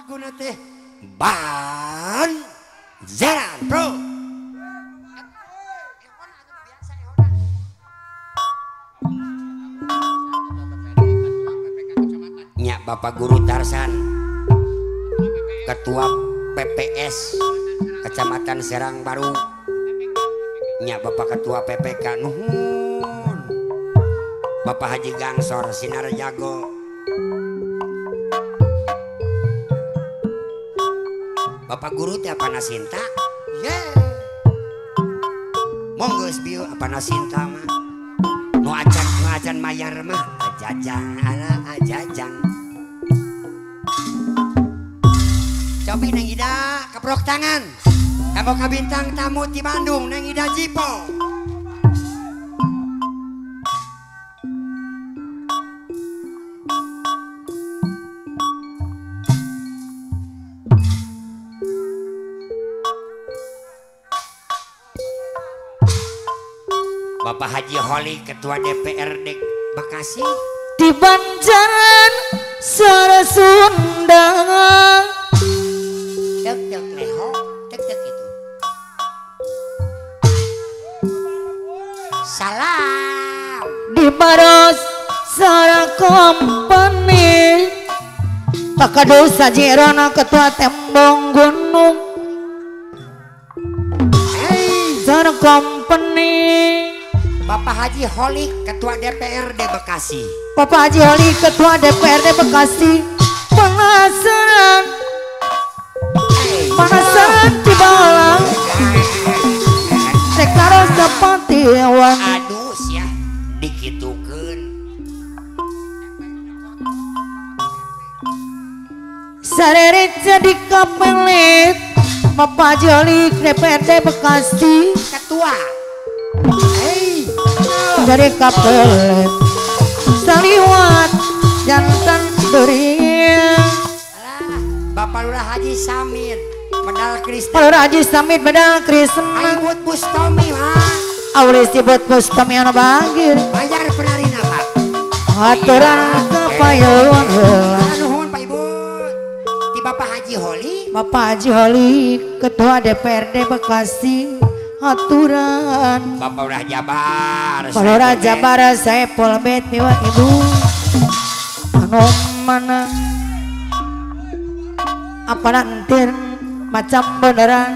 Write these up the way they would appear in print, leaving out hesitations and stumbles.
Laguna teh Ban Zeran bro. Nya Bapak Guru Tarsan, Ketua PPS Kecamatan Serang Baru. Nya Bapak Ketua PPK nuhun. Bapak Haji Gangsor Sinar Jago. Bapak Guru teh apa nasinta? Yeah. Monggo bieu apa nasinta mah. Nu acan mayar mah ajajang ala ajajang. Cobi Neng Ida keprok tangan. Kamu ka bintang tamu di Bandung Neng Ida Jipo. Bapak Haji Holi Ketua DPRD Bekasi. Di Banjaran Sara Sunda. Tek tek leho, tek tek itu. Salam. Di Baros Sara Company. Pak Kadus Haji Rono Ketua Tembong Gunung. Hey. Sara Company. Bapak Haji Holik Ketua DPRD Bekasi. Bapak Haji Holik Ketua DPRD Bekasi. Penasaran, penasaran di balang. Rek taros sepatiwan. Aduh sia dikitukeun. Sareret jadi kapelet. Bapak Haji Holik DPRD Bekasi. Ketua. Dari kapelet saliwat jantan durian. Bapak Lurah Haji Samid medal Krisna. Pak Lurah Haji Samid medal Krisna. Aibut Bustomi mah. Aulis ibut Bustomi anu bagir. Bayar penarina Pak. Aturan kepayun heula. Nuhun Pak Ibu. Di Bapak Haji Holi. Bapak Haji Holi Ketua DPRD Bekasi. Aturan Bapak Lurah Jabar. Bapak Lurah Jabar Saipul Bet miwa ibu. Anu mana apa nantir macam beneran.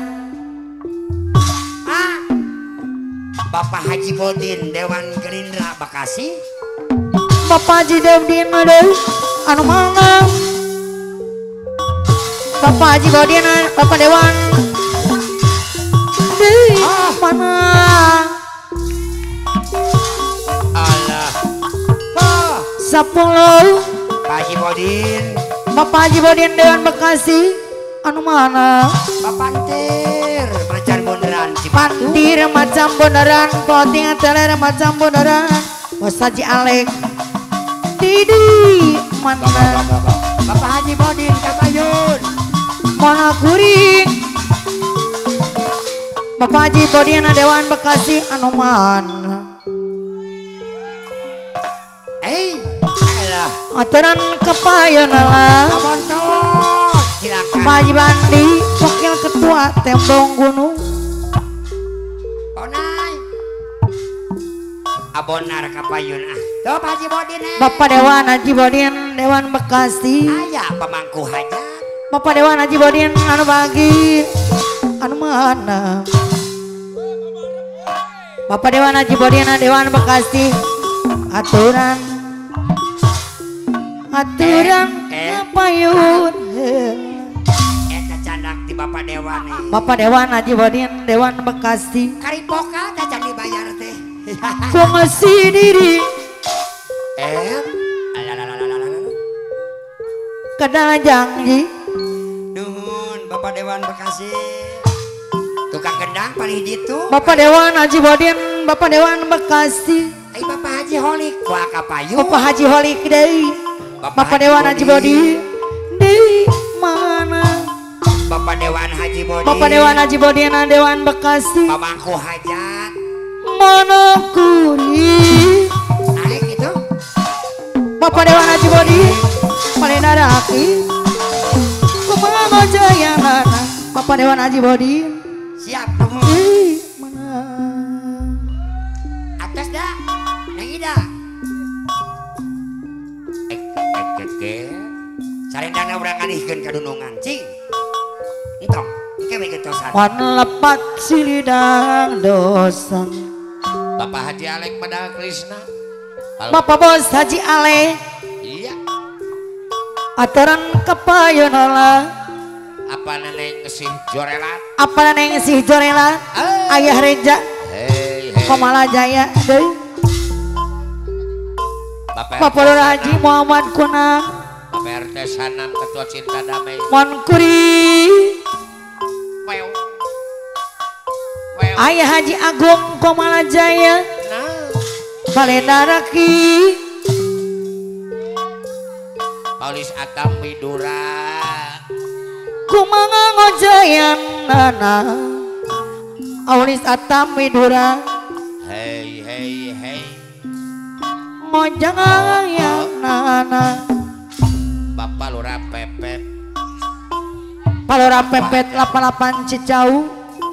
Ah. Bapak Haji Bodin Dewan Gerindra Bekasi. Bapak Haji Bodin anu mana? Bapak Haji Bodin Bapak Dewan. Oh, mana? Allah. Oh. 10. Pak Haji Bodin. Bapak Haji Bodin Dewan Bekasi. Anu mana? Bapak Pantir macam beneran. Pantir macam beneran, poting teler macam beneran. Bos Haji Alek. Didi mana? Bapak Haji Bodin Kabayun. Mana kuring? Bapak Haji Bodin Dewan Bekasi anu mana? Eh, alah. Aturan kepayon lah. Silakan. Bapak Haji Bandi Wakil Ketua Tembong Gunung. Bonai. Abonar kapayun ah. Tuh Pak Haji Bodin. Bapak Dewan Haji Bodin Dewan Bekasi. Aya pemangku hajat. Bapak Dewan Haji Bodin anu bagi anu mana? Bapak Dewan Haji Bodin Dewan Bekasi. Aturan aturan ngapayun. Eta candak di Bapak Dewan nih. Bapak Dewan Haji Bodin Dewan Bekasi. Karipoka teh can dibayar teh. Kongsi diri. Kadang janji. Nuhun Bapak Dewan Bekasi. Tukang gendang paling jitu. Bapak Dewan Haji Bodin Bapak Dewan Bekasi. Ai Bapak Haji Holik wah kapayu. Bapak Haji Holik deui. Bapak Dewan Haji Bodin di mana? Bapak Dewan Haji Bodin. Bapak Dewan Haji Bodin Dewan Bekasi. Pamangku hajat. Mana kuri? Naik itu. Bapak Dewan Haji Bodin paling daraki. ngojayana Bapak Dewan Haji Bodi siap mana atas dah Neng Ida sarendana urang ngalihkeun ka dunungan cing entong engke we getosan wan lepat silidang dosan Bapak Haji Alek pada Krishna Bapak Bos Haji Alek iya aturan kepayon olah apa neneng sih jorelat apa neneng sih jorelat ayah Reja hey, hey. Komala Jaya deui Bapak Lurah Haji Muhammad Kunang Bapak RT Sanam Ketua Cinta Damai Monkuri Ayah Haji Agung Komala Jaya nah. Balendaraki Paulis Atam Widura Kumanga ngojayan nana Aulis Atam Widura Hey hey hey Ngojayan nana Bapak Lurah Pepet Pak Lurah Pepet 88 Cicau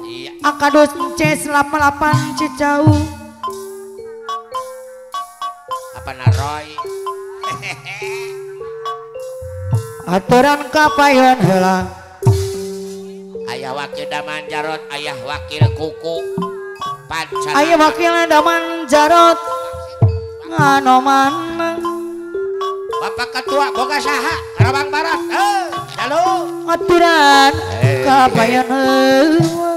iya. Akadus Ces 88 Cicau Apa naroy Aturan kapayon heula Ayah wakil Daman Jarot ayah wakil kuku Pancana Ayah wakil Daman Jarot nganoman Bapak Ketua boga saha Karawang Barat lalu aturan kapayon heula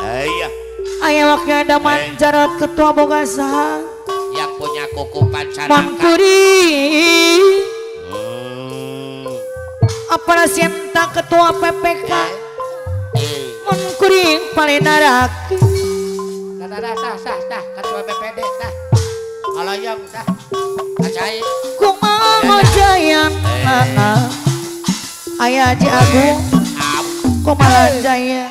Ayah Ayah wakil Daman Jarot ketua boga saha yang punya kuku Pancanaka Mangkuri apa sinta ketua PPK Mangkuri paling naraki dah dah dah dah ketua BPD dah alayang dah acai kumaha ngojayan nana Ayah Haji Agung Komala Jaya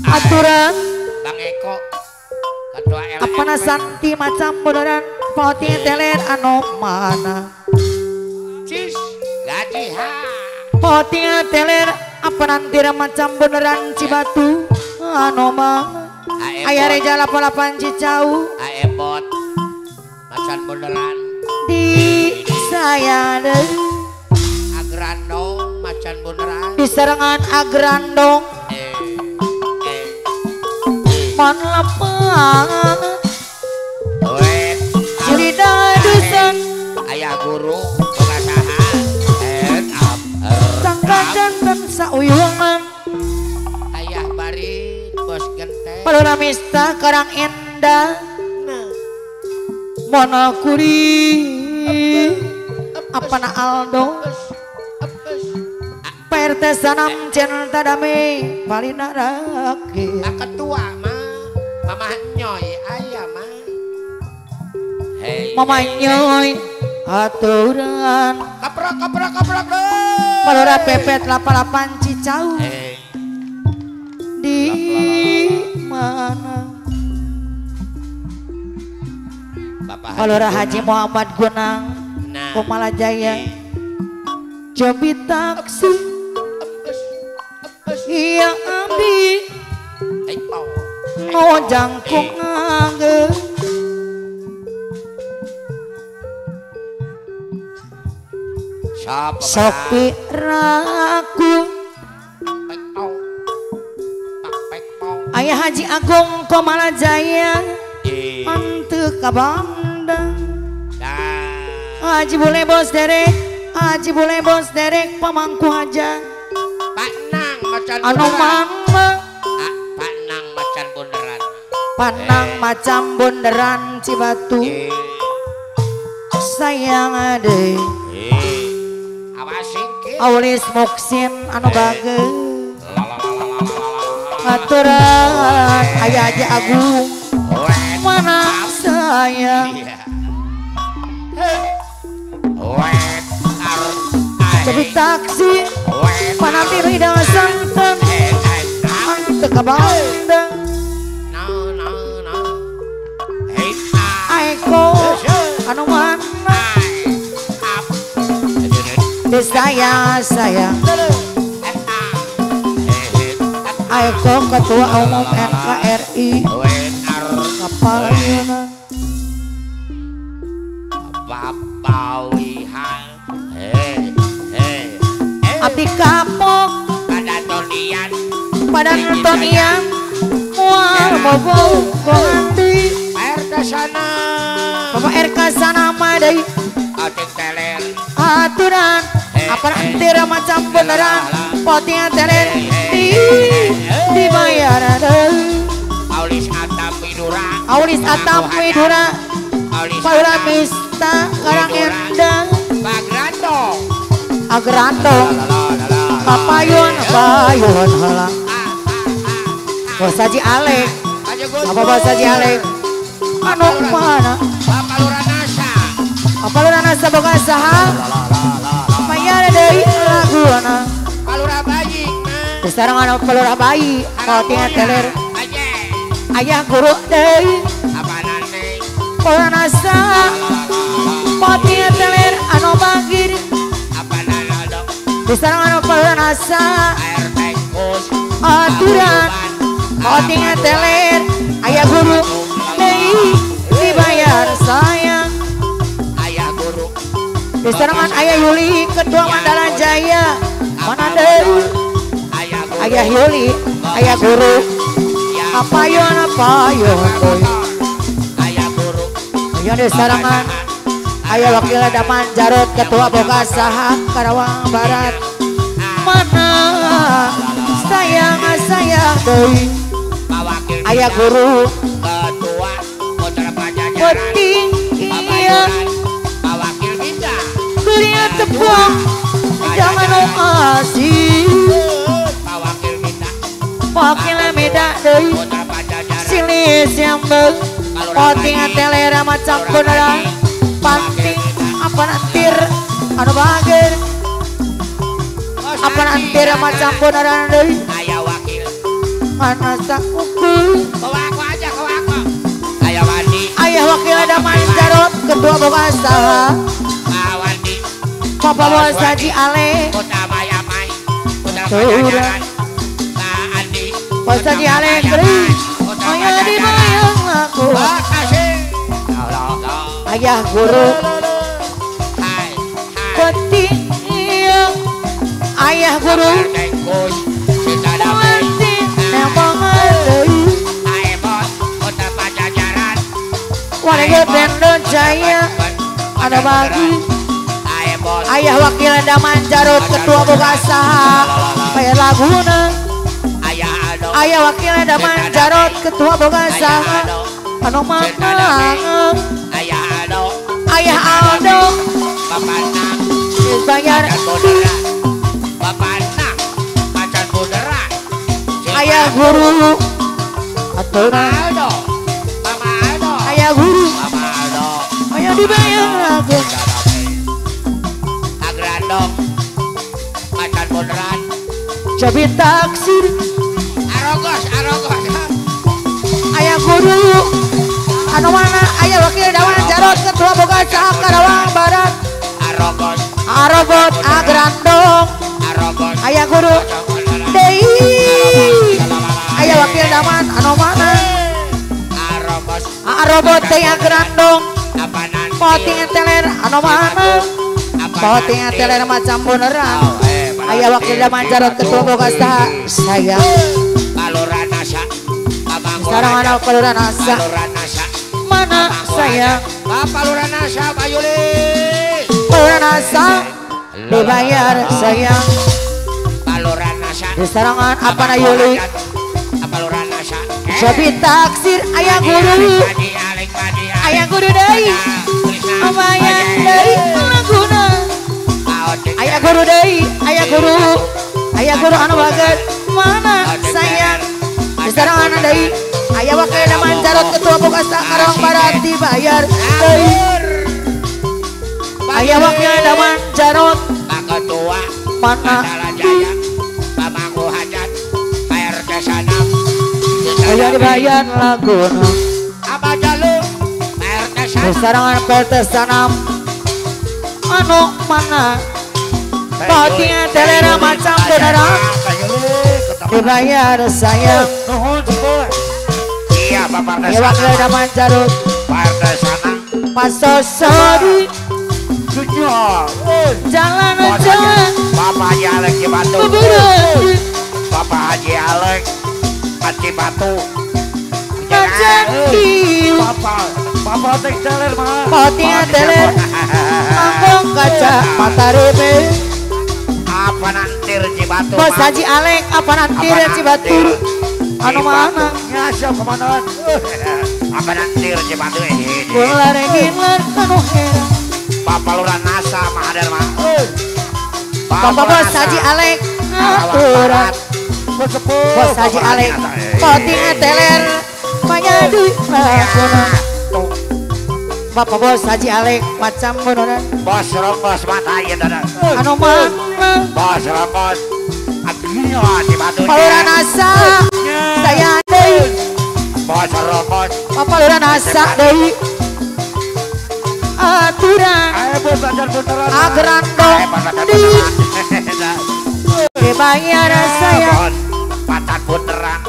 aturan Bang Eko ketua LM apana santi macam beneran poti teler anu mana cis gaji ha poti teler apa nanti macam beneran Cibatu anu mana Ayah Reja 88 Cicau Aebot macan beneran di saya Agrandong macan beneran di serangan Agrandong mon lapang Cirida dusun ayah guru boga saha sangka jantan sauyungan ayah bari bos genteng Palura Mista Karang Indah Monokuri apana Aldo PRT Sanam Cinta Damai Palinaraki ketua mah Mama Nyoy ayah mah hey, Mama Nyoy aturan kaprok kaprok kaprok Palura Pepet 88 Cicau hey. Di mana Bapak Palura Haji Muhammad Gunang nah. Komala Jaya Jobi taksi iya abdi ngojangkung ngangge Sopi raku Ayah Haji Agung Komala Jaya Ante ka Bandung Haji Bule Bos Derek Haji Bule Bos Derek pamangku haja Pak Nang macan anu mama Pak Nang macan bunderan Panang macam bunderan Cibatu sayang ade Aulis Muksin anu bage aturan ayah Haji Agung mana sayang Jadi taksi panati ridang santan ante ka Bandung Aiko anu mana Sayang sayang Ayo Ketua Umum NKRI Kapal Abdi kapok pada nonton yang mual bobo ganti RK sana Bapak RK sana madai aturan apa nanti macam beneran potingan teler di dibayar Aulis Atam Widura Aulis Atam Widura Paula Mista Karang Endang Bagranto Agranto Papayun Payun hala Bos Haji Alek apa Bos Haji Alek anu mana Bapak Lurah Nasa Bapak Lurah Nasa boga saha bayar deui laguna Palurah bayi sekarang anu Palurah bayi potingan teler ayah guru deui Palurah Nasa potingan teler anu bagir sekarang anu Palurah Nasa aturan potingan teler ayah guru deui dibayar sayang ayah guru diserangan ayah Yuli Ketua Mandala Jaya mana deui ayah Yuli ayah guru apa yon ayah guru ayah diserangan ayah wakil Daman Jarot Ketua Boga Saha Karawang Barat mana sayang sayang deui ayah guru Ketua Putra Pajajaran penting iya Wakil kita kuliah tepung jangan asih Wakil minta wakil minta deui silih siambeng potingan telera macam beneran panting apa nantir anu bager apa nantir macam beneran deui ayah wakil mana sakuku bawa aku aja bawa aku ayah Wandi ayah wakil Daman Jarot Ketua Boga Saha Wandi Bapak Bos Haji Ale Kota Mayamai Kota Pajajaran Pak Andi Bos Haji Ale geri ayah dibayang aku ayah guru penting ayah guru Warga Tendon Jaya ada bagi ayah wakil Daman Jarot Ketua Boga Saha bayar laguna ayah wakil Daman Jarot Ketua Boga Saha anu mana ayah Aldo bayar ayah guru aturan ayah guru ayah dibayar aku agrandong macan boderan jadi taksir arogos arogos ayah guru anu mana ayah wakil Dawan Jarot Ketua Boga Saha Karawang Barat arogos arobot agrandong arogos ayah guru deui ayah wakil Daman anu mana arobot teh agrandong potingan teler anu mana potingan teler macam beneran ayah wakil Daman Jarot Ketua Boga Saha sayang Palurah Nasa sekarang ana Palurah Nasa mana sayang Palurah Nasa Pak Yuli Palurah Nasa dibayar sayang Palurah Nasa diserangan apa na Yuli Palurah Nasa jadi taksir ayah guru ayah guru deui bayar deui laguna ayah guru deui ayah guru anu bager mana sayang diserangan deui ayah wakil Daman Jarot Ketua Boga Saha Karawang Barat dibayar deui ayah wakil Daman Jarot Pak Ketua mana Jaya Pak Mangku Hajat Pak RT Sanam ayah dibayar laguna apa jalur Pak RT Sanam diserangan PRT Sanam anu mana Potingan telera macam beneran dibayar sayang. Iya Bapak Iya wakil Daman Jarut Partai sana Pasosori jalan jalan Bapak Haji Alek Cibatu Bapak Haji Alek Cibatu Bapak tek teler mah potingan teler mangkong kaca mata rebe apa nantir Cibatu Bos Haji Alek apa nantir Cibatu anu mana ya siap komandan apa nantir Cibatu ular gilar kanu heran Bapak Lurah Nasa Mahadir mah Bapak Bos Haji Alek aturan Bos Haji Alek potingan teler manyadui lakona Bapak Bos Haji Alek macam beneran Bos Rombos mata ieu dada anu mana Bos Rombos aduh Cibatu Bapak Lurah Nasa saya deui Bos Rombos Bapak Lurah Nasa deui aturan ageran dong di dibayar saya patat beneran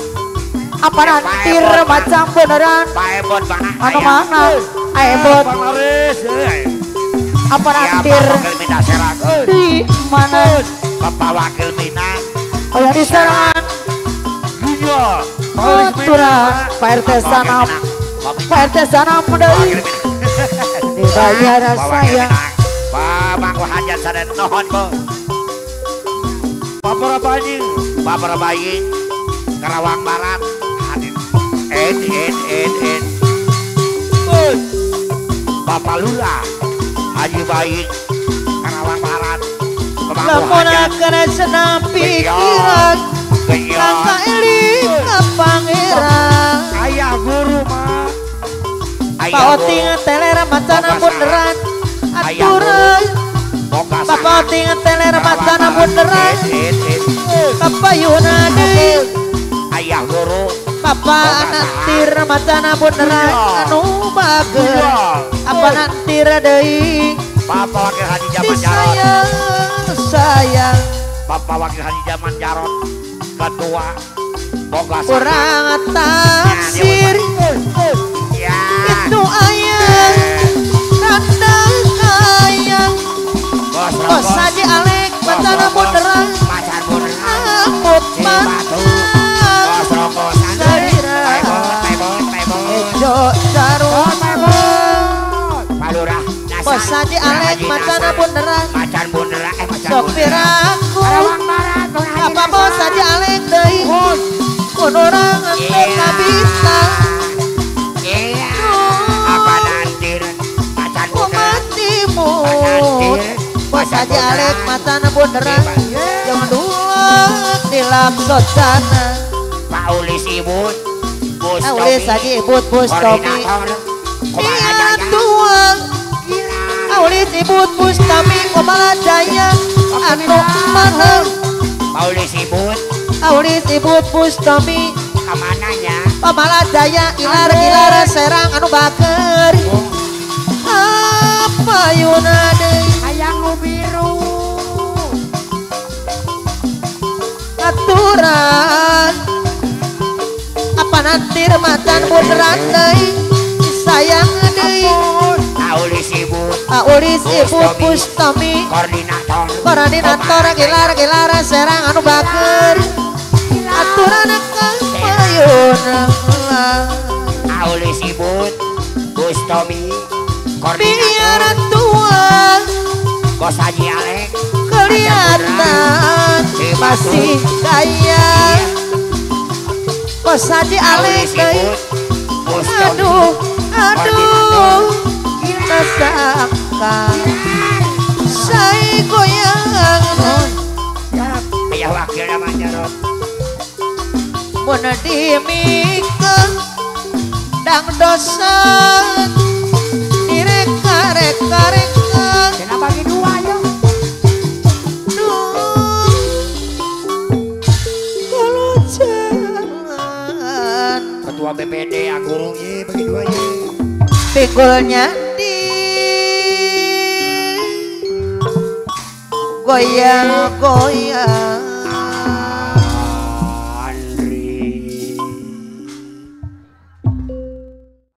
apa nantir macam beneran anu mana aebot apa nantir di mana Bapak Wakil Mina oh di serangan aturan Pak RT sana Pak RT sana deui dibayar saya Bapak Hajat saden nuhun Bu Bapak Bayi Bapak Bayi Karawang Barat N N N N Bapak Lurah Haji Bayi Karawang Barat lamun akan senang pikiran langka eling ka pangeran ayah guru mah Pak Oting teler macana beneran aturan Bapak Oting teler macana beneran Bapak Yunadi ayah guru Bapak nantir macana beneran anu bager apa nantir deui Bapak Wakil Haji Zaman Jarot sayang Bapak Wakil Haji Zaman Jarot ketua boga kurang taksir itu ayah randa kaya Bos Haji Alek macana beneran angkut ejo carut Bos Haji Alek macana beneran sopir aku Bapak Bos Haji Alek deui kun urang teu kabita apa nantir macan matimu Bos Haji Alek macana beneran jangan dulak dilapsot sana Pak Ulis Ibut Bus Ulis Haji Ibut Bus Tomi iya tuang Ulis Ibut Bus Tomi Komala Jaya anu mana Ulis Ibut Ulis Ibut Bus Tomi kamananya Komala Jaya ilar ilar serang anu baker apa yuna deui hayang biru aturan apa nantir macan beneran deui sayang deui Aulis Ibut Aulis Ibut Bustami koordinator koordinator gilar gilar serang anu baker aturan kapayuna Aulis Ibut Bustami biar tua Bos Haji Alek kelihatan masih kaya Bos Haji Alek aduh aduh masakan saya goyang ayah wakil namanya Rod mun dimikeun dang dosa direka-reka-reka kena bagi dua yo duh kalau jalan ketua BPD aku ye bagi dua ye pinggulnya di Goyang goyang.